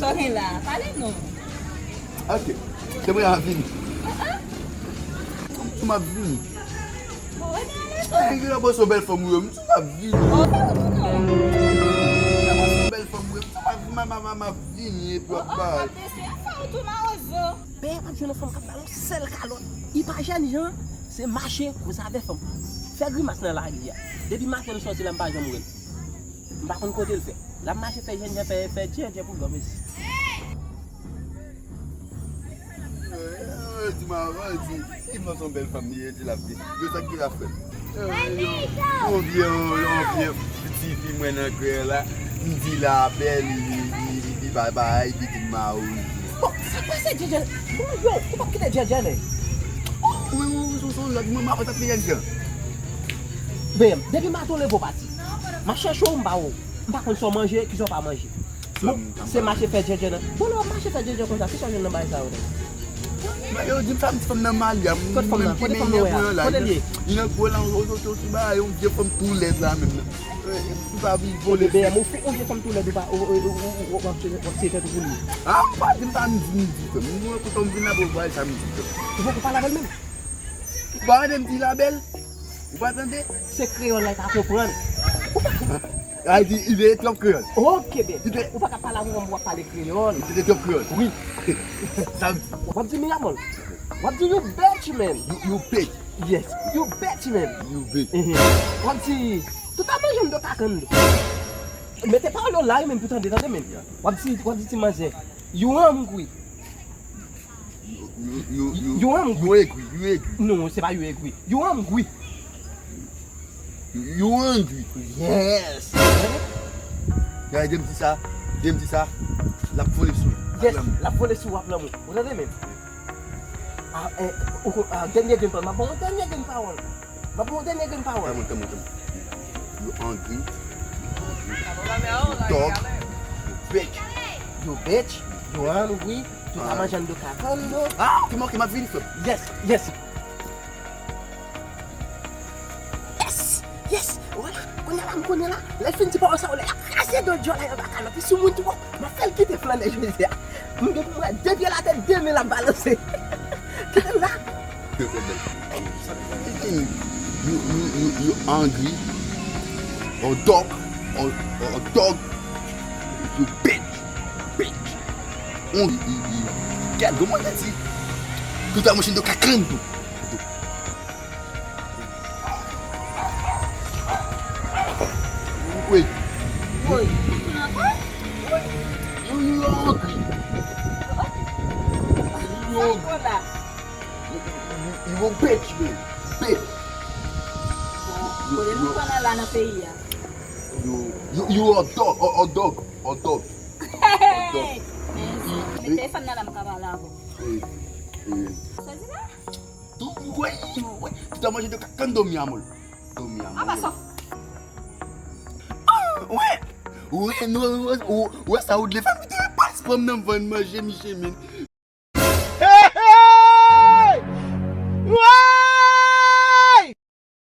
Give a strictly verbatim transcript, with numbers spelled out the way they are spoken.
Sa w gen la? Pale non. Ok. Se mwen ap vini. M ap vini. Bon, rete ale tou. Nèg la, bon, se yon bèl fanm ou ye. M di w m ap vini. Bon, fè ou tou non. Nèg la, bon, se yon bèl fanm ou ye. M di w m ap vini, m ap vini, epi w ap bay. Ap desi afè ou tou, mawozo. Bèyè p ap jwenn yon fanm k ap ba l yon sèl kalòt. Li pa jènjan, se mache koze avè fanm. Fè grimas nan lari a. Depi maten m sòti la, m pa janm wè l. M pa konn kote l fè. L ap mache fè jènjan, fè, fè djèdjè pou granmesi. Di m avan, di, li pran son bèl fanm, li di l ap vin. Yo, sa ki l ap fè? Yon, yon vye, yon vye piti fi mwen nan krè la, m di l a bèl, li, li, li, li pa bay, li di m a ou. Bon, sa k pase djèdjè? Bon, yo, ou p ap kite djèdjè, nèg. Wi, wi, wi, son, son lòt mwen, m ap ap fè jènjan. Ben, depi maten w leve w pati. M ap chèche w, m pa wè w. M pa konn sa w manje, kisa w pa manje. Bon, se mache fè djèdjè nan. Bon, lè w ap mache fè djèdjè konsa, kisa w jwenn nan bagay sa yo menm? Men yo di m sa m ti fanm nan Mali a. Kot fanm nan? Kote fanm nan wè a? Kote l ye? Li nan gwo la, yon, yon, yon, yon ti bagay, yon vye fanm tou lèd la menm nan. Li pa vin vole. Bebe, m ou fi, ou vye fanm tou lèd ou pa, ou, ou, w ap chèche tèt ou pou li. A, m pa di m pa m di, m di, frè m. M kontan m vin la pou w bay sa m di, frè m. Ou poko pale avè l menm? Ou pa tande m di la bèl? Ou pa tande? Se kreyòl la, l pa konprann. Ay, di, li te twòp kreyòl. Ok, bebe. Ou pa ka pale avè m, w ap pale kreyòl. Li te twòp kreyòl. Wi. Sa m di. W ap di Miramol. W ap di you bitch, man. You, you bitch. Yes, you bitch, man. You bitch. Mhm. W ap di, tout a manje m do kakann do. Mete pawòl yo la, men pou tande, tande, men. W ap di, w ap di ti manzè, you hungry. You, you, you, you hungry. You angry, you angry. Non, se pa you angry. You hungry. You, you hungry. Yes. Gade, de m di sa, de m di sa, l ap vole sou. Yes, l ap vole sou w ap lanmou. Ou tande menm? Ah, eh, ou ko-, ah, dènye grenn pawòl. M ap ba w dènye grenn pawòl. M ap ba w dènye grenn pawòl. Tande, tande, tande. You hungry. You dog. You bitch. You bitch. You hungry. Tout a manje an do kakann do. Ah, ok, ok, m ap vini, frè. Yes, yes. Yes, yes. Wala, kounye a la, m konnen la. Lè l fin di pawòl sa yo, lè l ap kraze do djòl la, yo pa ka lòt. Li sou moun tou, m ap fè l kite flannè jodi a. M gen pou m wè de pye l atè, de men l ap balanse. Kite l la. You, you, you, you angry. Or dog. Or, or dog. You bitch. Bitch. Angry. Gad, gad, mwen di. Tout a manje do kakann do. Wait. Wait. You, you angry. You angry. You, you, you a bitch, man. Bitch. Kote nou pran la nan peyi a? You, you, you a dog, a, a dog, a dog. Hey! Mete telefòn nan la, m ka pale avè w. Sa di la? Tou, wi, wi. Tout a manje do kakann do mi amor. Do mi amor. Apa sa? Ah, wè. Wè, nou, wè, wè, wè sa ou te fè, m te pas pran nan vann manje, miche, men.